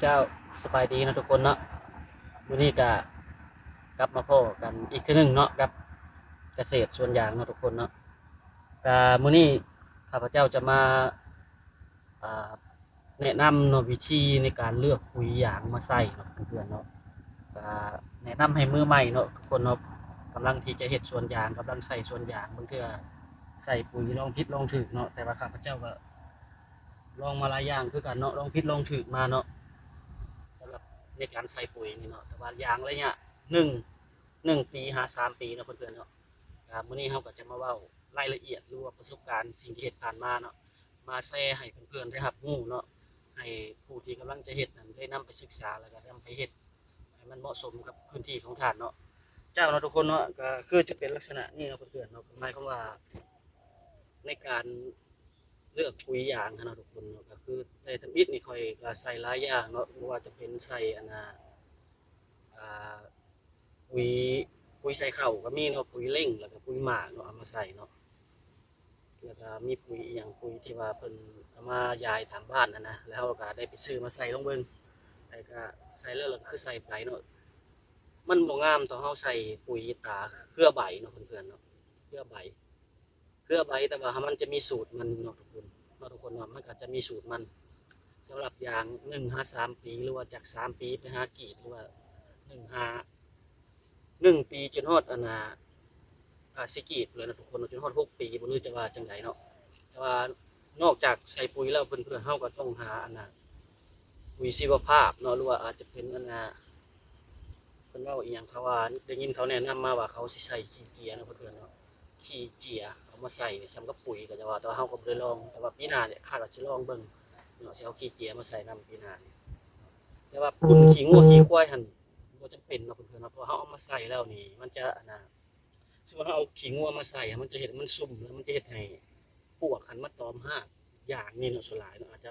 ເຈົ້າ ສະບາຍດີເນາະທຸກຄົນເນາະ. ມື້ນີ້ກະກັບມາພໍ້ກັນອີກເທື່ອໜຶ່ງເນາະ ກັບກະເສດສວນຢາງເນາະທຸກຄົນເນາະ. ກະມື້ນີ້ຂ້າພະເຈົ້າຈະມາ ອ່າ ແນະນຳເນາະ ວິທີໃນການເລືອກປຸຍຢາງມາໃສ່ເນາະເພື່ອນໆເນາະ. ກະແນະນຳໃຫ້ມືໃໝ່ເນາະທຸກຄົນເນາະ ກຳລັງທີ່ຈະເຮັດສວນຢາງ ກຳລັງໃສ່ສວນຢາງ ບາງເທື່ອໃສ່ປຸຍລອງຜິດລອງຖືກເນາະ. ແຕ່ວ່າຂ້າພະເຈົ້າກະ ລອງມາຫຼາຍຢ່າງຄືກັນເນາະ ລອງຜິດລອງຖືກມາເນາະ ສຳລັບໃນການໃສ່ປຸຍນີ້ເນາະ. ແຕ່ວ່າຢາງໄລຍະໜຶ່ງ ໜຶ່ງປີຫາສາມປີເນາະເພື່ອນໆເນາະ. ກະມື້ນີ້ເຮົາກະຈະມາເວົ້າລາຍລະອຽດ ຫຼືວ່າປະສົບການສິ່ງທີ່ເຮັດຜ່ານມາເນາະ ມາແຊໃຫ້ເພື່ອນໆໄດ້ຮັບຮູ້ເນາະ ໃຫ້ຜູ້ທີ່ກຳລັງຈະເຮັດນັ້ນໄດ້ນຳໄປສຶກສາ ແລ້ວກະນຳໄປເຮັດໃຫ້ມັນເໝາະສົມກັບພື້ນທີ່ຂອງທ່ານເນາະ. ເຈົ້າເນາະທຸກຄົນເນາະ ກະຄືຈະເປັນລັກສະນະນີ້ເນາະເພື່ອນໆເນາະ ກະໝາຍຄວາມວ່າ ໃນການເລືອກປຸຍຢາງຫັ້ນເນາະທຸກຄົນເນາະ ກະຄືແຕ່ທຳອິດນີ້ຂ້ອຍກະໃສ່ຫຼາຍຢ່າງເນາະ ບໍ່ວ່າຈະເປັນໃສ່ອັນນ່າ ອ່າ ປຸຍ ປຸຍໃສ່ເຂົ້າກະມີເນາະ ປຸຍເລັ່ງ ແລ້ວກະປຸຍໝາກເນາະ ເອົາມາໃສ່ເນາະ. ແລ້ວກະມີປຸຍອີ່ຫຍັງ ປຸຍທີ່ວ່າເພິ່ນເອົາມາຢາຍຕາມບ້ານຫັ້ນນະ ແລ້ວເຮົາກະໄດ້ໄປຊື້ມາໃສ່ລອງເບິ່ງ ແລ້ວກະໃສ່ແລ້ວ ແລ້ວກະຄືໃສ່ໄປເນາະ. ມັນບໍ່ງາມເທົ່າເຮົາໃສ່ປຸຍຕາເຄືອໃບເນາະເພື່ອນໆເນາະ ເຄືອໃບ ເຄືອໃບ ແຕ່ວ່າມັນຈະມີສູດມັນເນາະທຸກຄົນເນາະ ທຸກຄົນເນາະ ມັນກະຈະມີສູດມັນ. ສຳລັບຢາງໜຶ່ງຫາສາມປີ ຫຼືວ່າຈາກສາມປີໄປຫາກີບ ຫຼືວ່າໜຶ່ງຫາ ໜຶ່ງປີຈົນຮອດອັນນ່າ ອ່າ ຊິກີບເລີຍເນາະທຸກຄົນເນາະ ຈົນຮອດຫົກປີບໍ່ຮູ້ຈະວ່າຈັ່ງໃດເນາະ. ແຕ່ວ່ານອກຈາກໃສ່ປຸຍແລ້ວ ເພື່ອນໆເຮົາກະຕ້ອງຫາອັນນ່າ ປຸຍຊີວະພາບເນາະ ຫຼືວ່າອາດຈະເປັນອັນນ່າ ເພິ່ນເວົ້າອີ່ຫຍັງ ເຂົາວ່າໄດ້ຍິນເຂົາແນະນຳມາວ່າເຂົາຊິໃສ່ຂີ້ເຈຍເນາະເພື່ອນໆເນາະ ຂີ້ເຈຍເອົາມາໃສ່ສ່ຳກັບປຸຍ ກະຈະວ່າ ແຕ່ວ່າເຮົາກະບໍ່ໄດ້ລອງ ແຕ່ວ່າປີໜ້ານີ້ຄາດວ່າຊິລອງເບິ່ງເນາະ ຊິເອົາຂີ້ເຈຍມາໃສ່ນຳປີໜ້ານີ້. ແຕ່ວ່າຝຸ່ນຂີ້ງົວຂີ້ຄວາຍຫັ້ນບໍ່ຈຳເປັນເນາະເພື່ອນໆເນາະ ເພາະເຮົາເອົາມາໃສ່ແລ້ວນີ້ ມັນຈະອັນນ່າ ສົມມຸດເຮົາເອົາຂີ້ງົວມາໃສ່ ມັນຈະເຮັດໃຫ້ມັນຊຸ່ມ ແລ້ວມັນຈະເຮັດໃຫ້ປວກຫັ້ນມາຕອມຮາກຢາງນີ້ເນາະ ສ່ວນຫຼາຍເນາະ ອາດຈະ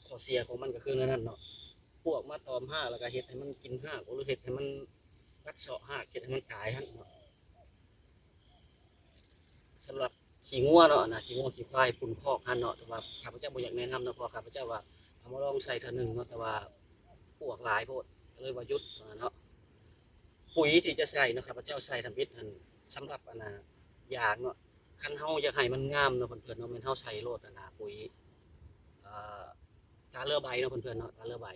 ຂໍ້ເສຍຂອງມັນກະຄືແນວນັ້ນເນາະ ປວກມາຕອມຮາກ ແລ້ວກະເຮັດໃຫ້ມັນກິນຮາກ ຫຼືເຮັດໃຫ້ມັນກັດເຊາະຮາກ ເຮັດໃຫ້ມັນຕາຍຫັ້ນເນາະ. ສຳລັບຂີ້ງົວເນາະ ອັນນ່າ ຂີ້ງົວຂີ້ຄວາຍ ຝຸ່ນຄອກຫັ້ນເນາະ ແຕ່ວ່າຂ້າພະເຈົ້າບໍ່ຢາກແນະນຳເນາະ ເພາະວ່າຂ້າພະເຈົ້າວ່າເອົາມາລອງໃສ່ເທື່ອໜຶ່ງເນາະ ແຕ່ວ່າປວກຫຼາຍໂພດ ກະເລີຍວ່າຢຸດເນາະ. ປຸຍທີ່ຈະໃສ່ເນາະ ຂ້າພະເຈົ້າໃສ່ທຳອິດຫັ້ນ ສຳລັບອັນນ່າຢາງເນາະ ຄັນເຮົາຢາກໃຫ້ມັນງາມເນາະເພື່ອນໆເນາະ ແມ່ນເຮົາໃສ່ໂລດອັນນ່າ ປຸຍ ເອີ ກາເລືອໃບເນາະເພື່ອນໆເນາະ ກາເລືອໃບ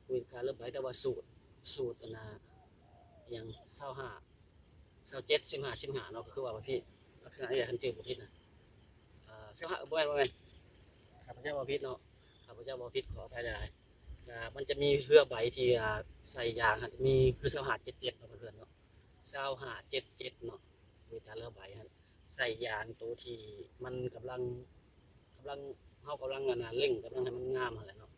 ປຸຍກາເລືອໃບ ແຕ່ວ່າສູດ ສູດອັນນ່າ ຫຍັງ ຊາວຫ້າ ຊາວເຈັດ ສິບຫ້າ ສິບຫ້າເນາະ ຄືວ່າຜິດ ລັກສະນະນີ້ຄັນຈື່ບໍ່ຜິດນະ ເອີ ຊາວຫ້າ ບໍ່ແມ່ນ ບໍ່ແມ່ນ ຂ້າພະເຈົ້າເວົ້າຜິດເນາະ ຂ້າພະເຈົ້າເວົ້າຜິດ ຂໍອະໄພຫຼາຍໆ. ກະມັນຈະມີເຮືອໃບທີ່ ອ່າ ໃສ່ຢາງຫັ້ນ ຈະມີຄືຊາວຫ້າ ເຈັດເຈັດເນາະເພື່ອນໆເນາະ ຊາວຫ້າ ເຈັດເຈັດເນາະ ມີການເລືອໃບຫັ້ນ ໃສ່ຢາງໂຕທີ່ມັນກຳລັງ ກຳລັງ ເຮົາກຳລັງອັນນ່າເລັ່ງ ກຳລັງໃຫ້ມັນງາມຫັ້ນແຫຼະເນາະ.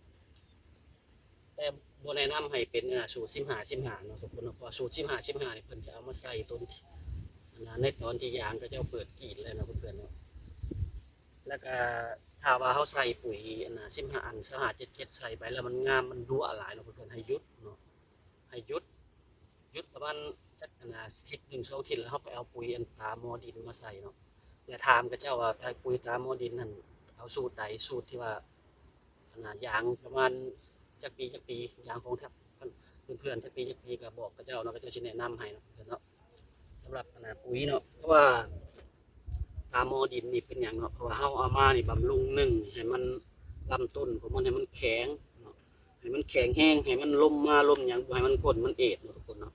ແຕ່ບໍ່ແນະນຳໃຫ້ເປັນ ອ່າ ສູດສິບຫ້າ ສິບຫ້າເນາະທຸກຄົນເນາະ ເພາະວ່າສູດສິບຫ້າ ສິບຫ້ານີ້ເພິ່ນຈະເອົາມາໃສ່ຕົນ ອັນນ່າ ໃນຕອນທີ່ຢາງເຂົາເຈົ້າເປີດກຣີດແລ້ວເນາະເພື່ອນໆເນາະ. ແລ້ວກະຖ້າວ່າເຮົາໃສ່ປຸຍອັນນ່າ ສິບຫ້າ ອັນ ຊາວຫ້າ ເຈັດເຈັດ ໃສ່ໄປແລ້ວມັນງາມ ມັນດົວຫຼາຍເນາະ ເພິ່ນໃຫ້ຢຸດເນາະ ໃຫ້ຢຸດ ຢຸດປະມານຈັກອັນນ່າ ທິດໜຶ່ງສອງທິດ ແລ້ວເຮົາໄປເອົາປຸຍອັນຕາໝໍດິນມາໃສ່ເນາະ ແລະຖາມເຂົາເຈົ້າວ່າ ໃສ່ປຸຍຕາໝໍດິນຫັ້ນ ເອົາສູດໃດ ສູດທີ່ວ່າອັນນ່າ ຢາງປະມານຈັກປີຈັກປີ ຢາງຂອງເພື່ອນໆຈັກປີຈັກປີ ກະບອກເຂົາເຈົ້າເນາະ ເຂົາເຈົ້າຊິແນະນຳໃຫ້ເນາະເນາະ. ສຳລັບອັນນ່າ ປຸຍເນາະ ເພາະວ່າ ຕາໝໍດິນນີ້ເປັນຫຍັງເນາະ ເພາະວ່າເຮົາເອົາມານີ້ບຳລຸງໜຶ່ງໃຫ້ມັນ ລຳຕົ້ນຂອງມັນໃຫ້ມັນແຂງເນາະ ໃຫ້ມັນແຂງແຮງ ໃຫ້ມັນລົມມາລົມຫຍັງບໍ່ໃຫ້ມັນກົ້ນມັນເອດເນາະທຸກຄົນເນາະ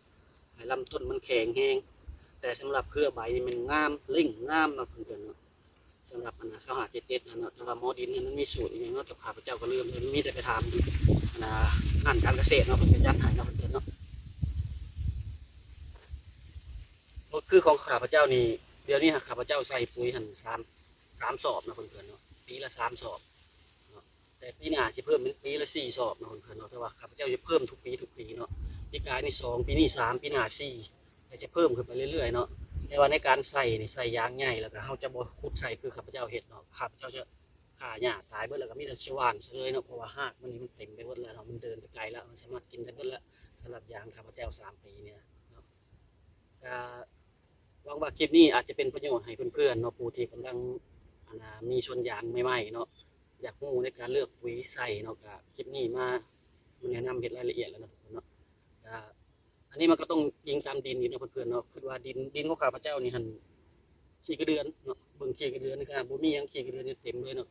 ໃຫ້ລຳຕົ້ນມັນແຂງແຮງ. ແຕ່ສຳລັບເຄືອໃບນີ້ແມ່ນງາມ ເລັ່ງງາມເນາະເພື່ອນໆເນາະ. ສຳລັບອັນນ່າ ຊາວຫ້າ ເຈັດເຈັດຫັ້ນເນາະ ແຕ່ວ່າໝໍດິນນີ້ມັນມີສູດອີ່ຫຍັງເນາະ ແຕ່ຂ້າພະເຈົ້າກະລືມ ມີແຕ່ໄປຖາມອັນນ່າ ຮ້ານການກະເສດເນາະ ເພິ່ນກະຈັດໃຫ້ເນາະເພື່ອນໆເນາະ. ກໍຄືຂອງຂ້າພະເຈົ້ານີ້ ດຽວນີ້ຫາຂ້າພະເຈົ້າໃສ່ປຸຍຫັ້ນສາມ ສາມສອບເນາະເພື່ອນໆເນາະ ປີລະສາມສອບເນາະ ແຕ່ປີໜ້າຊິເພີ່ມເປັນປີລະສີ່ສອບເນາະເພື່ອນໆເນາະ ແຕ່ວ່າຂ້າພະເຈົ້າຈະເພີ່ມທຸກປີທຸກປີເນາະ ປີກາຍນີ້ສອງ ປີນີ້ສາມ ປີໜ້າສີ່ ກະຈະເພີ່ມຂຶ້ນໄປເລື້ອຍໆເນາະ. ແຕ່ວ່າໃນການໃສ່ນີ້ ໃສ່ຢາງໃຫຍ່ ແລ້ວກະເຮົາຈະບໍ່ຂຸດໃສ່ຄືຂ້າພະເຈົ້າເຮັດເນາະ ຂ້າພະເຈົ້າຈະຂ້າຫຍ້າຕາຍເບິດ ແລ້ວກະມີແຕ່ຊິຫວ່ານໃສ່ເລີຍເນາະ ເພາະວ່າຮາກມັນນີ້ມັນເຕັມໄປເບິດແລ້ວເນາະ ມັນເດີນໄປໄກແລ້ວ ມັນສາມາດກິນໄດ້ເບິດແລ້ວ. ສຳລັບຢາງຂ້າພະເຈົ້າສາມປີນີ້ນະ ກະຫວັງວ່າຄລິບນີ້ອາດຈະເປັນປະໂຫຍດໃຫ້ເພື່ອນໆເນາະ ຜູ້ທີ່ກຳລັງ ອັນນ່າ ມີສວນຢາງໃໝ່ໆເນາະ ຢາກຮູ້ໃນການເລືອກປຸຍໃສ່ເນາະ ກະຄລິບນີ້ມາ ມາແນະນຳເຮັດລາຍລະອຽດແລ້ວເນາະ ເນາະ. ກະ ອັນນີ້ມັນກໍຕ້ອງອີງຕາມດິນອີກເນາະເພື່ອນໆເນາະ. ຄິດວ່າດິນ ດິນຂອງຂ້າພະເຈົ້ານີ້ຫັ້ນ ຂີ້ກະເດືອນເນາະ ເບິ່ງຂີ້ກະເດືອນນີ້ກໍບໍ່ມີຫຍັງ ຂີ້ກະເດືອນນີ້ເຕັມເລີຍເນາະ.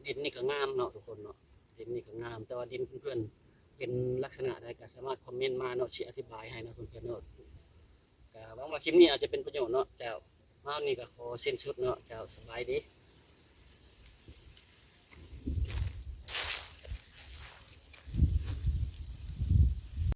ດິນນີ້ກໍງາມເນາະທຸກຄົນເນາະ ດິນນີ້ກໍງາມ. ແຕ່ວ່າດິນເພື່ອນໆເປັນລັກສະນະໃດກໍສາມາດຄອມເມັນມາເນາະ ຊິອະທິບາຍໃຫ້ເນາະເພື່ອນໆເນາະ. ກໍຫວັງວ່າຄລິບນີ້ອາດຈະເປັນປະໂຫຍດເນາະ. ເຈົ້າ ມານີ້ກໍຂໍສິ້ນສຸດເນາະ. ເຈົ້າ ສະບາຍດີ.